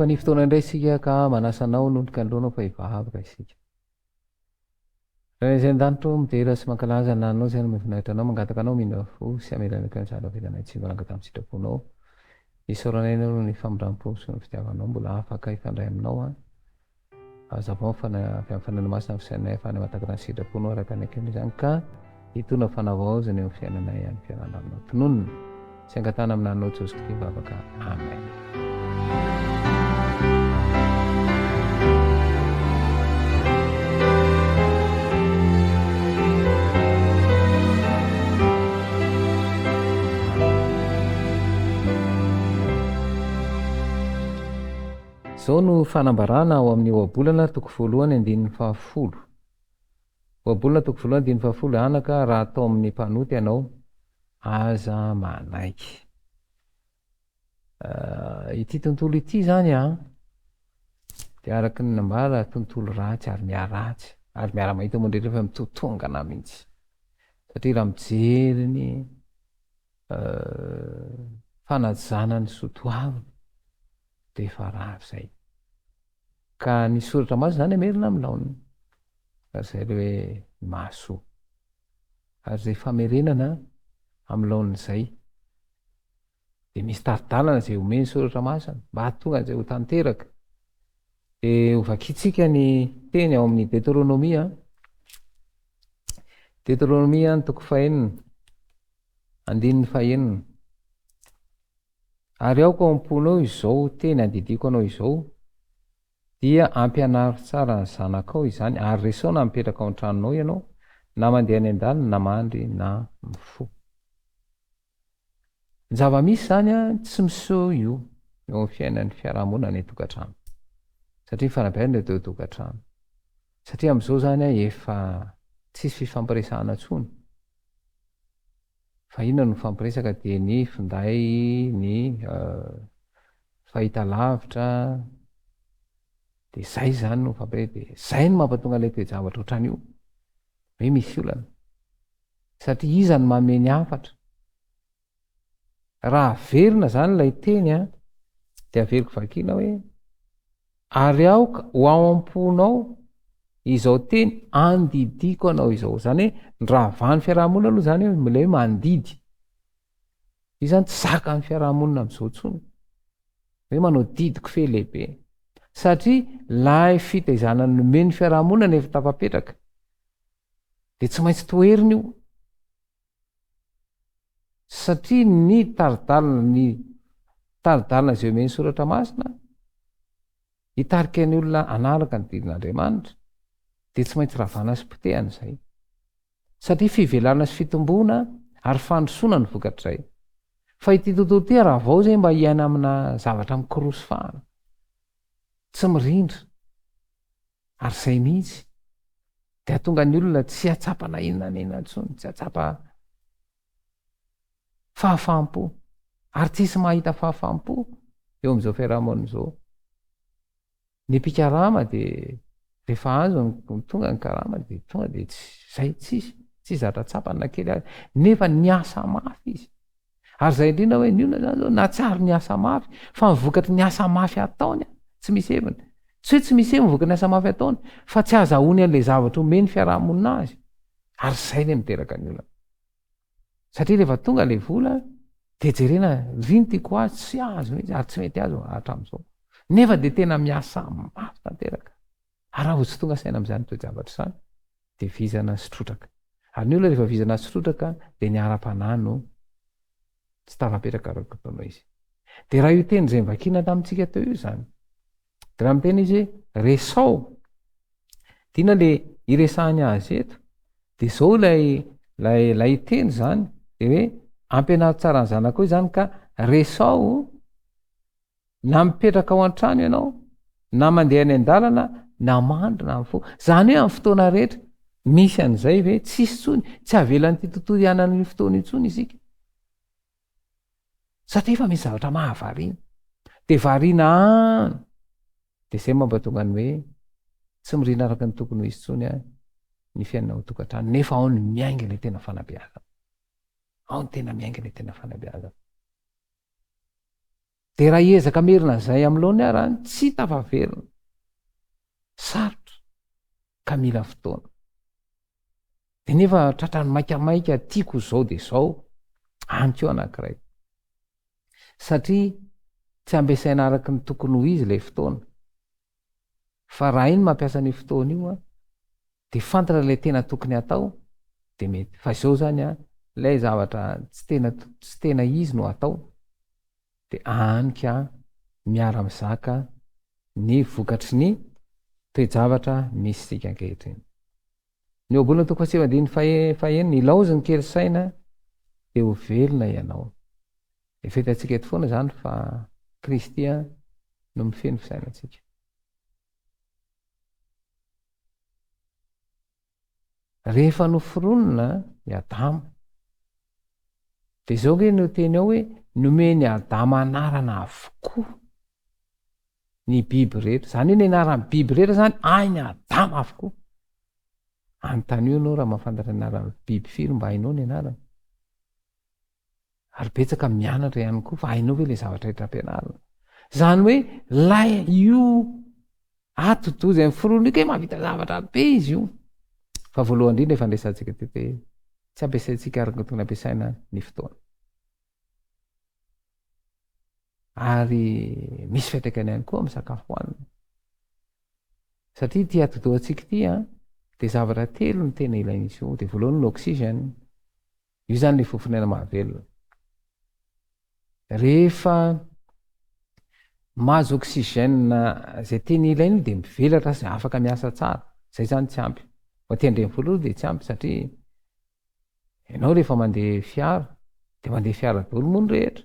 Mandefa ny fotoana indray isika ka manasa anao hanondrika ny lohanao fa hivavaka isika. Ray izay an-danitra ô, midera sy mankalaza ny anao izay hanome voninahitra anao, mangataka anao hamindra fo sy hamela ny heloka ny zara vitanay tsy mbola angatahan'ny sitraponao. Isaoranay anao noho ny famindram-po sy ny fitiavanao mbola afaka hifandray aminao an. Hazavao ny fanahy avy amin'ny Fanahy Masina ny fisainanay ahafahana mahatakatra ny sitraponao araka ny akaikinao izany ka hitondra fanavaozana eo amin'ny fiainanay any fiarahana aminao. Tononina sy angatahana amin'ny anaranao Jesosy Kristy vavaka. Amen. Izao no fanambarana ao amin'ny Ohabolana toko voalohany andininy fahafolo. Ohabolana toko voalohany andininy fahafolo, Anaka, raha atao amin'ny mpanota ianao, aza manaiky. Ity tontolo ity izany an, dia araka ny nambara tontolo ratsy ary miharatsy, ary miara-mahita moa indrindra fa mitotongana mihitsy. Satria raha mijery ny fanajana ny soa toavina dia efa rary izay. Ka ny soratra masina izany amerina amin'ny laoniny. Ary izay ilay hoe ny mahasoa. Ary izay famerenana amin'ny laoniny izay dia misy tari-dalana izay omen'ny soratra masina mba hahatonga an'izay ho tanteraka. Dia hovakintsika ny teny ao amin'ny Deteronomia. Deteronomia ny toko fahenina. Andininy fahenina. Ary aoka ao am-ponao izao teny andidiako anao izao, dia ampianaro tsara ny zanakao izany, ary resao na mipetraka ao an-tranonao ianao, na mandeha any an-dalana, na mandry, na mifoha. Ny zava-misy izany an, tsy miseho io eo amin'ny fiainan'ny fiarahamonina any an-tokantrano. Satria ny fanabeazana dia eo an-tokantrano. Satria amin'izao izany an, efa tsisy fifampiresahana intsony. Fa inona no mifampiresaka dia ny finday, ny fahitalavitra, dia zay zany no mifampiresaka, dia zay no mampatonga ilay toe-javatra ohatran'io, hoe misy olana. Satria iza no manome ny hafatra? Raha averina zany ilay teny an, dia averiko vakiana hoe, ary aoka ho ao am-ponao izao teny andidiako anao izao. Izany hoe ny rahavahan'ny fiarahamonina aloha izany hoe ilay hoe mandidy. Io izany tsy zakan'ny fiarahamonina amin'izao intsony. Hoe manao didy kofehy lehibe. Satria ilay fitaizana nomen'ny fiarahamonina no efa tafapetraka. Dia tsy maintsy toherina io. Satria ny tari-dalana ny tari-dalana izay omen'ny Soratra Masina hitarika ny olona hanaraka ny didin'Andriamanitra dia tsy maintsy ravana sy potehana izay. Satria fivelarana sy fitomboana ary fandrosoana no vokatr'izay. Fa ity tontolo ity ravao izay mba hiaina amina zavatra mikorosy fahana. Tsy mirindra. Ary izay mihitsy dia hahatonga ny olona tsy hahatsapa na inona na inona intsony, tsy hahatsapa fahafaham-po. Ary tsy hisy mahita fahafaham-po eo amin'izao fiarahamonina izao. Ny mpikarama dia rehefa azo ny tonga ny karama dia tonga dia tsy zay tsisy, tsy zatra tsapany na kely aza. Nefa niasa mafy izy. Ary izay indrindra hoe ny olona zany zao na tsy ary niasa mafy fa ny vokatry ny asa mafy ataony tsy misy heviny. Tsy hoe tsy misy heviny vokatry ny asa mafy ataony fa tsy azahoany an'ilay zavatra omeny fiarahamonina azy. Ary izay ilay miteraka ny olana. Satria rehefa tonga ilay vola dia jerena ry ny tiako azo tsy azo mihitsy ary tsy mety azo hatramin'izao. Nefa dia tena miasa mafy tanteraka. Ary raha vao tsy tonga saina amin'izany toe-javatra izany dia vizana sy trotraka. Ary ny olona rehefa vizana sy trotraka dia ny ara-panahy no tsy tafapetraka araka ny ataonao izy. Dia raha io teny izay novakiana tamintsika teo io izany, dia raha miteny izy hoe resao, dia inona le iresahany azy eto? Dia izao ilay ilay ilay teny izany, dia hoe ampianaro tsara ny zanakao izany ka resao Na mipetraka ao an-trano ianao, na mandeha any an-dalana, na mandry na mifoha. Izany hoe amin'ny fotoana rehetra. Misy an'izay ve? Tsisy intsony. Tsy avelan'ity tontolo iainana io fotoana io intsony isika. Satria efa misy zavatra mahavariana. Dia variana any. Dia izay mampatonga ny hoe tsy mirina araka ny tokony ho izy intsony ny fiainana ao an-tokantrano. Nefa ao no miainga ilay tena fanabeazana. Ao no tena miainga ilay tena fanabeazana. Dia raha hiezaka hamerina an'izay amin'ny laoniny ary any, tsy tafaverina. Sarotra, ka mila fotoana. Dia nefa tratran'ny maikamaika tiako izao dia izao, any koa anankiray. Satria tsy ampiasaina araka ny tokony ho izy ilay fotoana. Fa raha hay ny mampiasa an'io fotoana io an, dia fantatra ilay tena tokony hatao, dia mety. Fa izao izany an, ilay zavatra tsy tena tsy tena izy no atao, dia any ka miara-mizaka ny vokatry ny toe-javatra misy isika ankehitriny. Ny ohabolana toko fahasivy andininy fahenina, ilaozy ny kely saina dia ho velona ianao. Efa hitantsika eto foana izany fa Kristy no mifehy ny fisainantsika. Rehefa noforonina i Adama, dia izao nge no teny ao hoe nomen'i Adama anarana avokoa ny biby rehetra. Izany hoe ny anaran'ny biby rehetra izany hain'i Adama avokoa. Anontanio ianao raha mahafantatra ny anaran'ny biby firy mba hainao ny anarany. Ary betsaka mianatra ihany koa fa hainao ve ilay zavatra rehetra ampianarina? Izany hoe ilay io atidoha izay miforona io kay mahavita zavatra be izy io. Fa voalohany indrindra efa niresahantsika teto hoe tsy ampiasaintsika araka ny tokony ampiasaina ny fotoana. Ary misy fiantraikany ihany koa amin'ny sakafo hohanina. Satria ity atidohantsika ity an, dia zavatra telo no tena ilain'izy io. Dia voalohany ny oxygène. Io izany ilay fofon'aina mahavelona. Rehefa mahazo oxygène izay tena ilaina io dia mivelatra sy afaka miasa tsara. Izay izany tsy ampy. Ho aty an-drenivohitra aloha dia tsy ampy satria ianao rehefa mandeha fiara dia mandeha fiara daholo moa ny rehetra.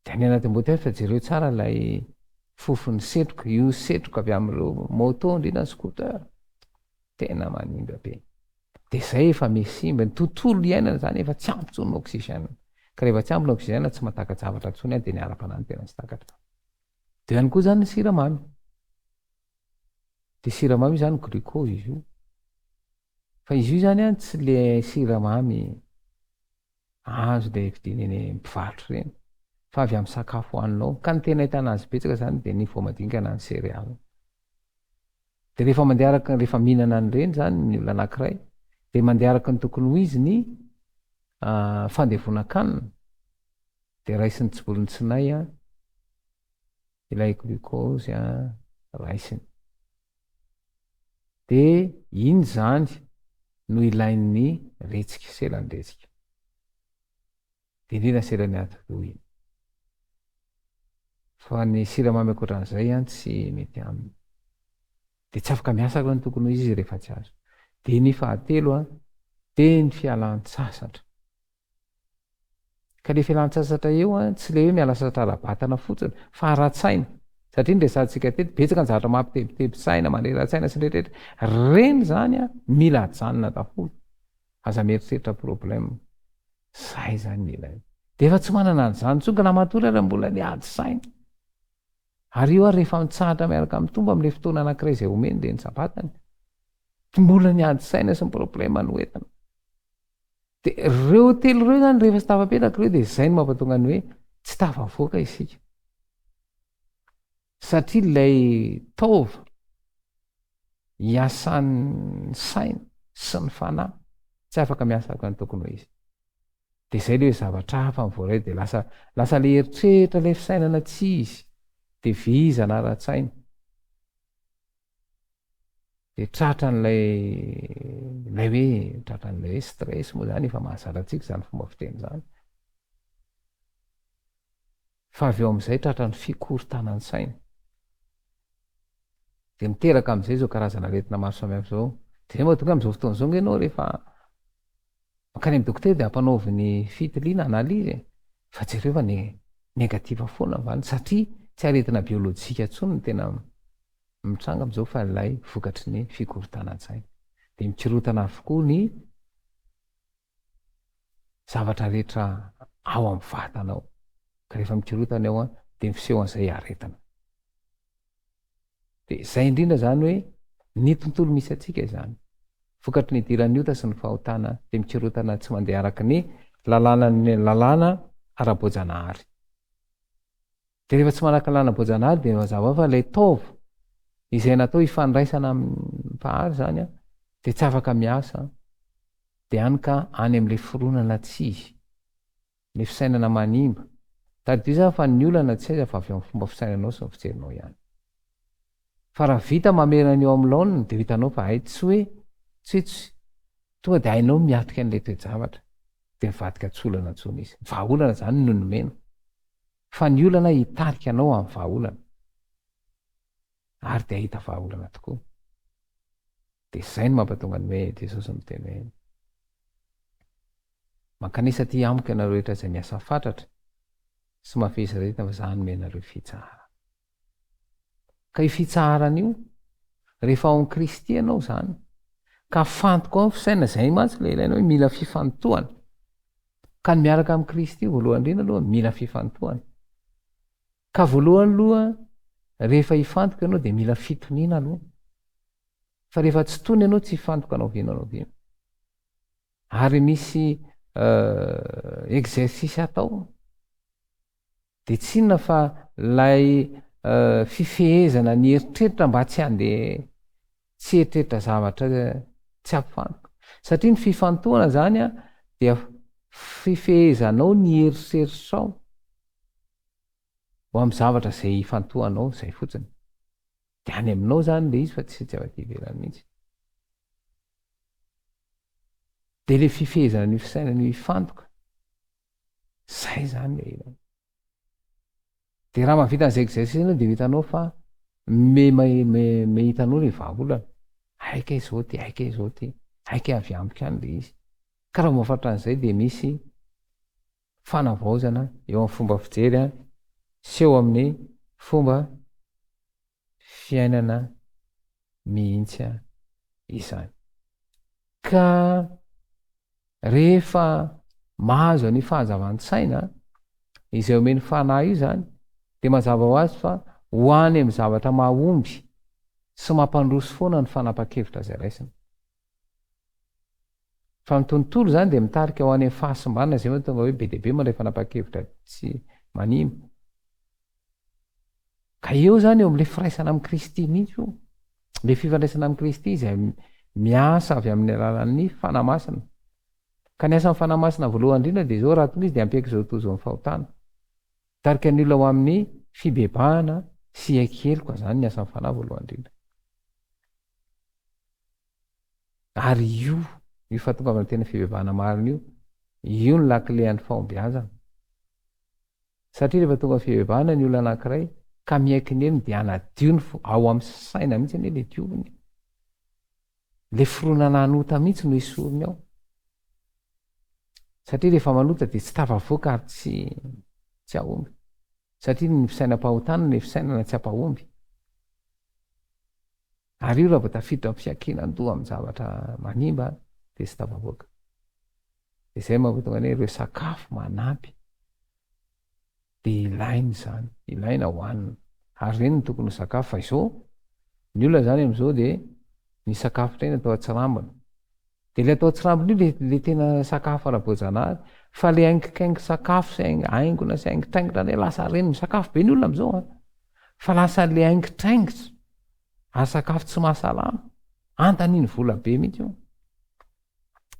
Dia any anaty embouteillage fa jereo tsara ilay fofon'ny setroka, io setroka avy amin'ireo moto indrindra ny scooter. Tena manimba be. Dia izay efa miha-simba, ny tontolo iainana izany efa tsy ampy intsony ny oxygène. Ka rehefa tsy ampy ny oxygène tsy mahataka-javatra intsony an, dia ny ara-panahy no tena tsy takatra. Dia eo ihany koa izany ny siramamy. Dia siramamy io izany glucose izy io. Fa izy io izany an, tsy le siramamy azo le vidiana eny mpivarotra ireny, fa avy amin'ny sakafo hohaninao. Ka ny tena ahitana azy betsaka izany dia ny voamadinika na ny céréales. Dia rehefa mandeha araka rehefa mihinana an'ireny izany ny olona anankiray dia mandeha araka ny tokony ho izy ny fandevonan-kanina dia raisin'ny tsibolon'ny tsinay ilay glucose raisiny. Dia iny izany no ilain'ny retsika, selan'ny retsika. Dia indrindra selan'ny atidoha iny. Fa ny siramamy ankoatran'izay an tsy mety aminy. Dia tsy afaka miasa aloha ny tokony ho izy izy rehefa tsy azo. Dia ny fahatelo an, dia ny fialan-tsasatra. Ka le fialan-tsasatra eo an, tsy le hoe miala sasatra ara-batana fotsiny, fa ara-tsaina. Satria ny resahantsika teto, betsaka ny zavatra mampitebiteby saina, mandrera-tsaina sy ny rehetra rehetra. Ireny izany an, mila ajanona daholo. Aza mieritreritra problème. Zay zany ny ilaina. Dia efa tsy manana an'izany intsony ka na matory ary mbola le ady saina. Ary io ary rehefa mitsahatra miaraka amin'ny Tompo amin'ilay fotoana anankiray izay omeny dia ny sabatany. Mbola ny ady saina sy ny problème no entina. Dia ireo telo ireo zany rehefa tsy tafapetraka ireo dia izay no mampatonga ny hoe tsy tafavoaka isika. Satria ilay taova iasan'ny saina sy ny fanahy tsy afaka miasa araka ny tokony ho izy. Dia izay ilay hoe zavatra hafa ny voaray dia lasa lasa ilay eritreritra, ilay fisainana tsy izy, dia vizana ara-tsaina. Dia tratran'ilay ilay hoe tratran'ilay hoe stress moa izany efa mahazatra antsika izany fomba fiteny izany. Fa avy eo amin'izay tratran'ny fikorontanan-tsaina. Dia miteraka amin'izay izao karazana aretina maro samihafa izao. Dia izay mahatonga amin'izao fotoana izao ange ianao rehefa mankany amin'ny dokotera dia ampanaoviny fitiliana, analyse e. Fa jereo fa ne- négatif foana ny valiny satria tsy aretina biolojika intsony no tena mitranga amin'izao fa ilay vokatry ny fikorontanan-tsaina. Dia mikorontana avokoa ny zavatra rehetra ao amin'ny vatanao. Ka rehefa mikorontana eo an, dia miseho an'izay aretina. Dia izay indrindra izany hoe ny tontolo misy antsika izany. Vokatry ny idiran'ny ota sy ny fahotana dia mikorontana tsy mandeha araka ny lalànan'ny lalàna ara-boajanahary. Dia rehefa tsy manan-kalàna voajanahary dia mazava fa ilay taova izay natao hifandraisana amin'ny Mpahary izany an, dia tsy afaka miasa an, dia any ka any amin'ilay fironana tsy izy, ilay fisainana manimba. Tadidio izany fa ny olana tsy aiza fa avy ao amin'ny fomba fisainanao sy ny fijerinao ihany. Fa raha vita mamerina ny eo amin'ny laoniny dia ho hitanao fa hay tsy hoe tsy hoe tsy tonga dia hainao miatrika an'ilay toe-javatra dia mivadika tsy olana intsony izy. Vahaolana izany no nomena. Fa ny olana hitarika anao amin'ny vahaolana. Ary dia hahita vahaolana tokoa. Dia izay no mampatonga ny hoe Jesosy miteny hoe, Mankanesa aty amiko ianareo rehetra izay miasa fatratra sy mafehy rehetra fa izaho hanome anareo fitsaharana. Ka io fitsaharana io, rehefa ao amin'i Kristy ianao izany, ka afantoka ao ny fisainana, izay mantsy ilay ilaina hoe mila fifantohana. Ka ny miaraka amin'i Kristy voalohany indrindra aloha mila fifantohana. Ka voalohany aloha rehefa hifantoka ianao dia mila fitoniana aloha. Fa rehefa tsy tony ianao tsy hifantoka na oviana na oviana. Ary misy exercice atao Dia tsy inona fa ilay fifehezana ny eritreritra mba tsy handeha tsy hieritreritra zavatra tsy ampifantoka. Satria ny fifantohana izany dia fifehezanao ny eritreritrao ho amin'ny zavatra izay ifantohanao, izay fotsiny. Dia any aminao izany ilay izy fa tsy avy aty ivelany mihitsy. Dia ilay fifehezana an'io fisainana io hifantoka. Zay zany le ilaina. De raha mahavita an'izay exercice ianao de ho hitanao fa me me me hitanao le vahaolana. Hay kay zao ty, hay kay zao ty, hay kay avy amiko ihany le izy. Ka raha vao mahafantatra an'izay de misy fanavaozana eo amin'ny fomba fijery an, sy eo amin'ny fomba fiainana mihitsy izany. Ka rehefa mahazo an'io fahazavan-tsaina izay omen'ny Fanahy io izany, dia mazava ho azy fa ho any amin'ny zavatra mahomby sy mampandroso foana ny fanapan-kevitra izay raisina. Fa ny tontolo izany dia mitarika ho any amin'ny fahasimbana, izay mahatonga hoe be dia be mandray fanapan-kevitra tsy manimba. Ka eo izany eo amin'ilay firaisana amin'i Kristy mihitsy io. Ilay fifandraisana amin'i Kristy izay miasa avy amin'ny alalan'ny Fanahy Masina. Ka ny asan'ny Fanahy Masina voalohany indrindra dia izao, raha tonga izy dia hampiaiky izao tontolo izao ny fahotana. Mitarika ny olona ho amin'ny fibebahana sy hiaiky heloka izany ny asan'ny Fanahy voalohany indrindra. Ary io, io fahatongavana tena fibebahana marina io, io no lakilean'ny fahombiazana. Satria rehefa tonga fibebahana ny olona anankiray ka miaiky ny helony dia hanadio ny fo, ao amin'ny saina mihitsy anie le dioviny e. Le fironana hanota mihitsy no esoriny ao. Satria rehefa manota dia tsy tafavoaka ary tsy tsy hahomby. Satria ny fisainam-pahotana no fisainana tsy hampahomby. Ary io raha vao tafiditra amin'ny fiankinan-doha amin'ny zavatra manimba dia tsy tafavoaka. Dia izay mahatonga ny hoe ireo sakafo manampy dia ilaina izany, ilaina hohanina. Ary ireny no tokony ho sakafo fa izao, ny olona izany amin'izao dia ny sakafo indray no atao an-tsirambina. Dia ilay atao an-tsirambina io le le tena sakafo ara-boajanahary fa le haingokaingo sakafo sy haingona sy haingotraingotra indray lasa ireny, misakafo be ny olona amin'izao an! Fa lasa le haingotraingotra ary sakafo tsy mahasalama, andaniny vola be mihitsy io.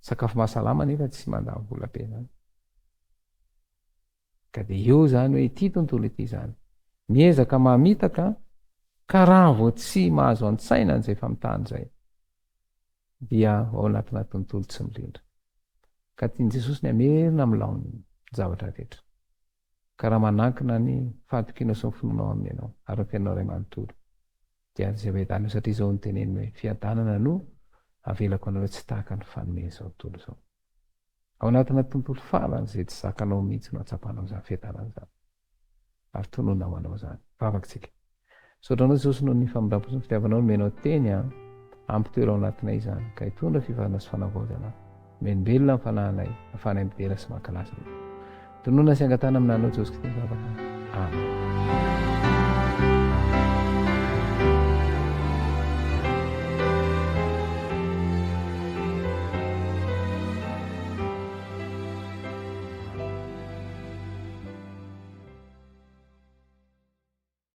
Sakafo mahasalama nefa tsy mandany vola be zany. Ka dia eo zany hoe ity tontolo ity zany. Miezaka mamitaka ka raha vao tsy mahazo an-tsaina an'izay famitahana izay dia ao anatina tontolo tsy mirindra. Ka tian'i Jesosy ny hamerina amin'ny laoniny ny zavatra rehetra. Ka raha manankina ny fahatokianao sy ny finoanao aminy ianao ary ny fiainanao iray manontolo dia izay fiadanana io satria izao no teneniny hoe fiadanana no avelako anareo tsy tahaka ny fanomen'izao tontolo izao. Ao anatina tontolo farany izay tsy zakanao mihitsy no hatsapanao izany fiadanana izany. Ary tononina ho anao izany. Vavaka tsika. Misaotra anao Jesosy noho ny famindrampo sy ny fitiavanao nomenao teny an. Ampitoero ao anatinay izany ka hitondra fifaliana sy fanavaozana. Melombelona ny fanahinay, ahafahanay midera sy mankalaza Anao. Tononina sy angatahana aminà Anao Jesosy Kristy ny vavaka. Amen.